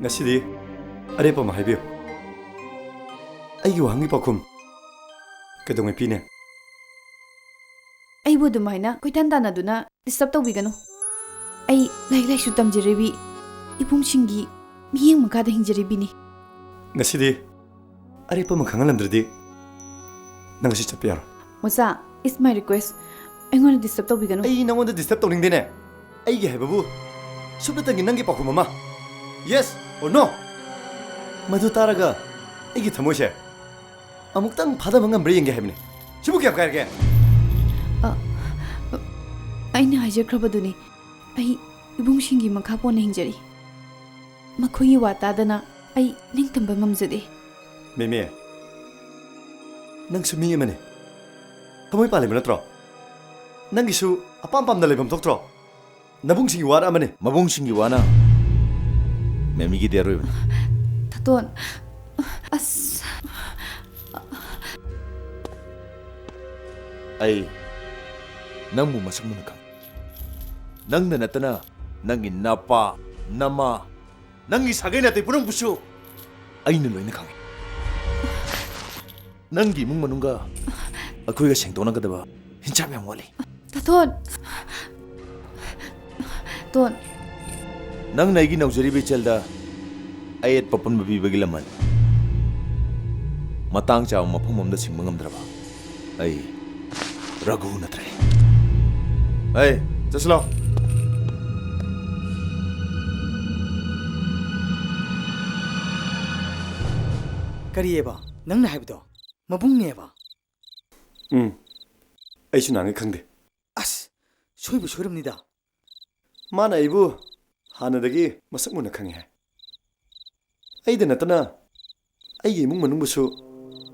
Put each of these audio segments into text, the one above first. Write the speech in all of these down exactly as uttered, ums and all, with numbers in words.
ꯉꯁꯤꯗꯤ ꯑꯔꯦꯞꯄ ꯑꯃ ꯍꯥꯏꯕꯤꯌꯨ꯫ ꯑꯩꯒꯤ ꯋꯥꯍꯪꯒꯤ ꯄꯥꯎꯈꯨꯝ ꯀꯩꯗꯧꯉꯩ ꯄꯤꯅꯤ? ꯑꯩꯕꯨ ꯑꯗꯨꯃꯥꯏꯅ ꯀꯣꯏꯇꯥꯟ ꯇꯥꯟꯅꯗꯨꯅ ꯗꯤꯁꯇꯔꯕ ꯇꯧꯕꯤꯒꯅꯨ꯫ ꯑꯩ ꯂꯥꯏꯔꯤꯛ ꯂꯥꯏꯁꯨ ꯇꯝꯖꯔꯤꯕꯤ, ꯏꯕꯨꯡꯁꯤꯡꯒꯤ ꯃꯤꯠꯌꯦꯡ ꯃꯈꯥꯗ ꯍꯤꯡꯖꯔꯤꯕꯤꯅꯤ꯫ ꯉꯁꯤꯗꯤ ꯑꯔꯦꯞꯄ ꯑꯃ ꯈꯪꯍꯜꯂꯝꯗ꯭ꯔꯗꯤ ꯅꯪ ꯉꯁꯤ ꯆꯠꯄ ꯌꯥꯔꯣꯏ꯫ Mocha, it's my request. ꯑꯩꯉꯣꯟꯗ ꯗꯤꯁꯇꯔꯕ ꯇꯧꯕꯤꯒꯅꯨ꯫ ꯑꯩ ꯅꯉꯣꯟꯗ ꯗꯤꯁꯇꯔꯕ ꯇꯧꯅꯤꯡꯗꯦꯅꯦ꯫ ꯑꯩꯒꯤ ꯍꯥꯏꯕꯕꯨ ꯁꯨꯞꯅꯇꯪꯒꯤ ꯅꯪꯒꯤ ꯄꯥꯎꯈꯨꯝ ꯑꯃ, yes or no꯫ ꯃꯗꯨ ꯇꯥꯔꯒ ꯑꯩꯒꯤ ꯊꯃꯣꯏꯁꯦ ꯑꯃꯨꯛꯇꯪ ꯐꯥꯊꯕ ꯉꯝꯕ꯭ꯔꯥ ꯌꯦꯡꯒꯦ ꯍꯥꯏꯕꯅꯤ꯫ ꯁꯤꯕꯨ ꯀꯌꯥꯝ ꯀꯥꯏꯔꯒꯦ? ꯑ, ꯑꯩꯅ ꯍꯥꯏꯖꯈ꯭ꯔꯕꯗꯨꯅꯤ, ꯑꯩ ꯏꯕꯨꯡꯁꯤꯡꯒꯤ ꯃꯈꯥ ꯄꯣꯟꯅ ꯍꯤꯡꯖꯔꯤ꯫ ꯃꯈꯣꯏꯒꯤ ꯋꯥ ꯇꯥꯗꯅ ꯑꯩ ꯅꯤꯡꯇꯝꯕ ꯉꯝꯖꯗꯦ꯫ ꯃꯦꯃꯦ, ꯅꯪꯁꯨ ꯃꯤ ꯑꯃꯅꯤ꯫ ꯊꯃꯣꯏ ꯄꯥꯜꯂꯤꯕ ꯅꯠꯇ꯭ꯔꯣ? ꯅꯪꯒꯤꯁꯨ ꯑꯄꯥꯝ ꯄꯥꯝꯅ ꯂꯩꯐꯝ ꯊꯣꯛꯇ꯭ꯔꯣ? ꯅꯕꯨꯡꯁꯤꯡꯒꯤ ꯋꯥꯔ ꯑꯃꯅꯤ꯫ ꯃꯕꯨꯡꯁꯤꯡꯒꯤ ꯋꯥꯅ ꯃꯦꯃꯤꯒꯤꯗꯤ ꯑꯔꯣꯏꯕꯅꯤ꯫ ꯇꯥꯇꯣꯟ, ꯑꯁ꯫ ꯑꯩ ꯅꯪꯕꯨ ꯃꯁꯛ ꯃꯨꯟꯅ ꯈꯪꯏ꯫ ꯅꯪꯗ ꯅꯠꯇꯅ ꯅꯪꯒꯤ ꯅꯄꯥ, ꯅꯃꯥ, ꯅꯪꯒꯤ ꯁꯥꯒꯩ ꯅꯥꯇꯩ ꯄꯨꯝꯅꯃꯛꯄꯨꯁꯨ ꯑꯩꯅ ꯂꯣꯏꯅ ꯈꯪꯏ꯫ ꯅꯪꯒꯤ ꯏꯃꯨꯡ ꯃꯅꯨꯡꯒ ꯑꯩꯈꯣꯏꯒ ꯁꯦꯡꯗꯣꯛꯅꯒꯗꯕ ꯍꯤꯡꯆꯥꯞ ꯌꯥꯝ ꯋꯥꯠꯂꯤ꯫ ꯇꯥꯇꯣꯟ! ꯇꯣꯟ! ꯅꯪꯅ ꯑꯩꯒꯤ ꯅꯧꯖꯔꯤꯕ ꯏꯆꯦꯜꯗ ꯑꯌꯦꯠꯄ ꯑꯄꯟꯕ ꯄꯤꯕꯒꯤ ꯂꯃꯟ ꯃꯇꯥꯡ ꯆꯥꯕ ꯃꯐꯝ ꯑꯃꯗ ꯁꯤꯡꯕ ꯉꯝꯗ꯭ꯔꯕ ꯑꯩ ꯔꯘꯨ ꯅꯠꯇ꯭ꯔꯦ꯫ ꯑꯩ, ꯆꯠꯁꯤꯜꯂꯣ꯫ ꯀꯔꯤꯑꯕ ꯅꯪꯅ ꯍꯥꯏꯕꯗꯣ? ꯃꯕꯨꯡꯅꯦꯕ? ꯎꯝ, ꯑꯩꯁꯨ ꯅꯍꯥꯟꯒꯩ ꯈꯪꯗꯦ꯫ ꯑꯁ, ꯁꯣꯏꯕꯨ ꯁꯣꯏꯔꯝꯅꯤꯗ꯫ ꯃꯥꯅ ꯑꯩꯕꯨ ꯍꯥꯟꯅꯗꯒꯤ ꯃꯁꯛ ꯃꯨꯟꯅ ꯈꯪꯉꯤ ꯍꯥꯏ꯫ ꯑꯩꯗ ꯅꯠꯇꯅ ꯑꯩꯒꯤ ꯏꯃꯨꯡ ꯃꯅꯨꯡꯕꯨꯁꯨ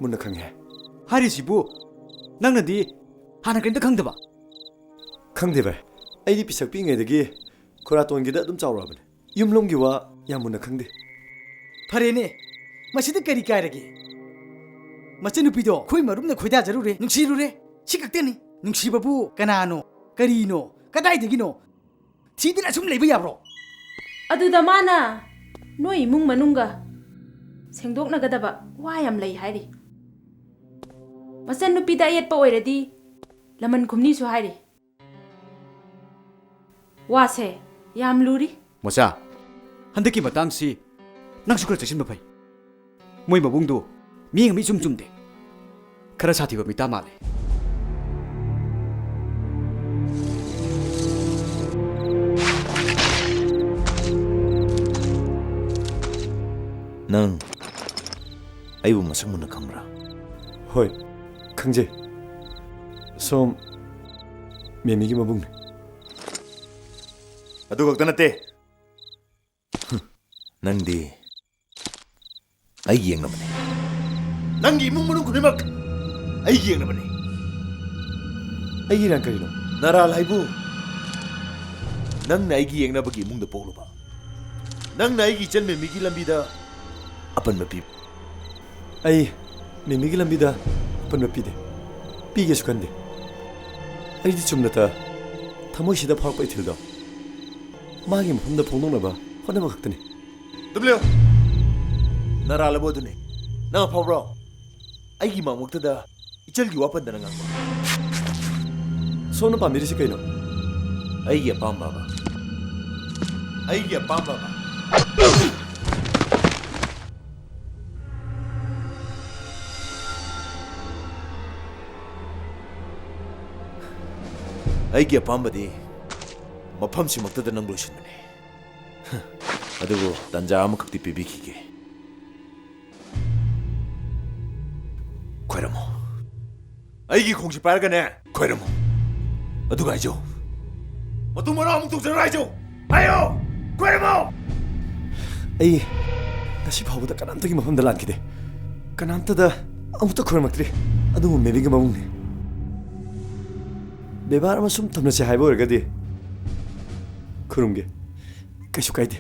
ꯃꯨꯟꯅ ꯈꯪꯉꯤ ꯍꯥꯏ꯫ ꯍꯥꯏꯔꯤꯁꯤꯕꯨ ꯅꯪꯅꯗꯤ ꯍꯥꯟꯅ ꯀꯔꯤꯝꯇ ꯈꯪꯗꯕ? ꯈꯪꯗꯦ ꯚꯥꯏ, ꯑꯩꯗꯤ ꯄꯤꯁꯛ ꯄꯤꯛꯏꯉꯩꯗꯒꯤ ꯈꯨꯔꯥꯇꯣꯟꯒꯤꯗ ꯑꯗꯨꯝ ꯆꯥꯎꯔꯛꯑꯕꯅꯤ꯫ ꯌꯨꯝꯂꯣꯝꯒꯤ ꯋꯥ ꯌꯥꯝ ꯃꯨꯟꯅ ꯈꯪꯗꯦ꯫ ꯐꯔꯦꯅꯦ, ꯃꯁꯤꯗ ꯀꯔꯤ ꯀꯥꯏꯔꯒꯦ? ꯃꯆꯟꯅꯨꯄꯤꯗꯣ ꯑꯩꯈꯣꯏ ꯃꯔꯨꯞꯅ ꯈꯣꯏꯗꯥꯖꯔꯨꯔꯦ, ꯅꯨꯡꯁꯤꯔꯨꯔꯦ꯫ ꯁꯤ ꯈꯛꯇꯅꯤ꯫ ꯅꯨꯡꯁꯤꯕꯕꯨ ꯀꯅꯥꯅꯣ, ꯀꯔꯤꯅꯣ, ꯀꯗꯥꯏꯗꯒꯤꯅꯣ? ꯊꯤꯗꯅ ꯑꯁꯨꯝ ꯂꯩꯕ ꯌꯥꯕ꯭ꯔꯣ? ꯑꯗꯨꯗ ꯃꯥꯅ, ꯅꯣꯏ ꯏꯃꯨꯡ ꯃꯅꯨꯡꯒ ꯁꯦꯡꯗꯣꯛꯅꯒꯗꯕ ꯋꯥ ꯌꯥꯝ ꯂꯩ ꯍꯥꯏꯔꯤ꯫ ꯃꯆꯟꯅꯨꯄꯤꯗ ꯑꯌꯦꯠꯄ ꯑꯣꯏꯔꯗꯤ ꯂꯃꯟ ꯈꯨꯝꯅꯤꯁꯨ ꯍꯥꯏꯔꯤ꯫ ꯋꯥꯁꯦ ꯌꯥꯝ ꯂꯨꯔꯤ꯫ ꯃꯣꯆꯥ, ꯍꯟꯗꯛꯀꯤ ꯃꯇꯥꯡꯁꯤ ꯅꯪꯁꯨ ꯈꯔ ꯆꯦꯛꯁꯤꯟꯕ ꯐꯩ꯫ ꯃꯣꯏ ꯃꯕꯨꯡꯗꯨ ꯃꯤꯌꯦꯡ ꯑꯃ ꯏꯆꯨꯝ ꯆꯨꯝꯗꯦ꯫ ꯈꯔ ꯁꯥꯊꯤꯕ ꯃꯤꯇꯥ ꯃꯥꯜꯂꯦ꯫ ꯅꯪ ꯑꯩꯕꯨ ꯃꯁꯛ ꯃꯨꯟꯅ ꯈꯪꯕ꯭ꯔꯥ? ꯍꯣꯏ, ꯈꯪꯖꯩ꯫ ꯁꯣꯝ ꯃꯦꯃꯤꯒꯤ ꯃꯕꯨꯡꯅꯤ꯫ ꯑꯗꯨ ꯈꯛꯇ ꯅꯠꯇꯦ꯫ ꯅꯪꯗꯤ ꯑꯩꯒꯤ ꯌꯦꯛꯅꯕꯅꯦ꯫ ꯅꯪꯒꯤ ꯏꯃꯨꯡ ꯃꯅꯨꯡ ꯈꯨꯗꯤꯡꯃꯛ ꯑꯩꯒꯤ ꯌꯦꯛꯅꯕꯅꯦ꯫ ꯑꯩꯒꯤ ꯏꯔꯥꯡ ꯀꯔꯤꯅꯣ? ꯅꯔꯥꯜ ꯍꯥꯏꯕꯨ ꯅꯪꯅ ꯑꯩꯒꯤ ꯌꯦꯛꯅꯕꯒꯤ ꯏꯃꯨꯡꯗ ꯄꯣꯛꯂꯨꯕ꯫ ꯅꯪꯅ ꯑꯩꯒꯤ ꯏꯆꯟ ꯃꯦꯃꯤꯒꯤ ꯂꯝꯕꯤꯗ ꯑꯄꯟꯕ ꯄꯤꯕ꯫ ꯑꯩ ꯃꯦꯃꯤꯒꯤ ꯂꯝꯕꯤꯗ ꯑꯄꯟꯕ ꯄꯤꯗꯦ, ꯄꯤꯒꯦꯁꯨ ꯈꯟꯗꯦ꯫ ꯑꯩꯗꯤ ꯆꯨꯝꯅꯇ ꯊꯃꯣꯏꯁꯤꯗ ꯐꯥꯎꯔꯛꯄ ꯏꯊꯤꯜꯗꯣ ꯃꯥꯒꯤ ꯃꯐꯝꯗ ꯐꯣꯡꯗꯣꯛꯅꯕ ꯍꯣꯠꯅꯕ ꯈꯛꯇꯅꯤ꯫ ꯗꯕ꯭ꯂꯤꯌꯨ, ꯅꯔꯥꯜꯂꯕ ꯑꯗꯨꯅꯤ꯫ ꯅꯪ ꯑꯐꯥꯎꯕ꯭ꯔꯣ? ꯑꯩꯒꯤ ꯃꯥꯡꯃꯛꯇꯗ ꯏꯆꯜꯒꯤ ꯋꯥ ꯄꯟꯗꯅ ꯉꯥꯡꯕ꯫ ꯁꯣꯝꯅ ꯄꯥꯝꯕꯤꯔꯤꯁꯤ ꯀꯩꯅꯣ? ꯑꯩꯒꯤ ꯑꯄꯥꯝꯕ ꯑꯃ꯫ ꯑꯩꯒꯤ ꯑꯄꯥꯝꯕ ꯑꯃ꯫ ꯑꯩꯒꯤ ꯑꯄꯥꯝꯕꯗꯤ ꯃꯐꯝꯁꯤꯃꯛꯇꯗ ꯅꯪ ꯂꯣꯏꯁꯤꯟꯕꯅꯤ꯫ ꯑꯗꯨꯕꯨ ꯇꯟꯖꯥ ꯑꯃꯈꯛꯇꯤ ꯄꯤꯕꯤꯈꯤꯒꯦ꯫ ꯈꯣꯏꯔꯝꯃꯣ꯫ ꯑꯩꯒꯤ ꯈꯣꯡꯁꯦ ꯄꯥꯏꯔꯒꯅꯦ, ꯈꯣꯏꯔꯝꯃꯣ꯫ ꯑꯗꯨꯒ ꯍꯥꯏꯖꯧ, ꯃꯇꯨꯡ ꯃꯔꯥ ꯑꯃꯨꯛ ꯇꯧꯖꯔꯣꯏ ꯍꯥꯏꯖꯧ꯫ ꯍꯥꯏꯌꯣ! ꯈꯣꯏꯔꯝꯃꯣ! ꯑꯩ ꯉꯁꯤ ꯐꯥꯎꯕꯗ ꯀꯅꯥꯝꯇꯒꯤ ꯃꯐꯝꯗ ꯂꯥꯟꯈꯤꯗꯦ꯫ ꯀꯅꯥꯝꯇꯗ ꯑꯃꯨꯛꯇ ꯈꯣꯏꯔꯝꯃꯛꯇ꯭ꯔꯤ꯫ ꯑꯗꯨꯕꯨ ꯃꯦꯕꯤꯒꯤ ꯃꯕꯨꯡꯅꯤ꯫ ꯕꯦꯕꯥꯔ ꯑꯃ ꯁꯨꯝ ꯊꯝꯅꯁꯦ ꯍꯥꯏꯕ ꯑꯣꯏꯔꯒꯗꯤ ꯈꯨꯔꯨꯝꯒꯦ꯫ ꯀꯩꯁꯨ ꯀꯥꯏꯗꯦ꯫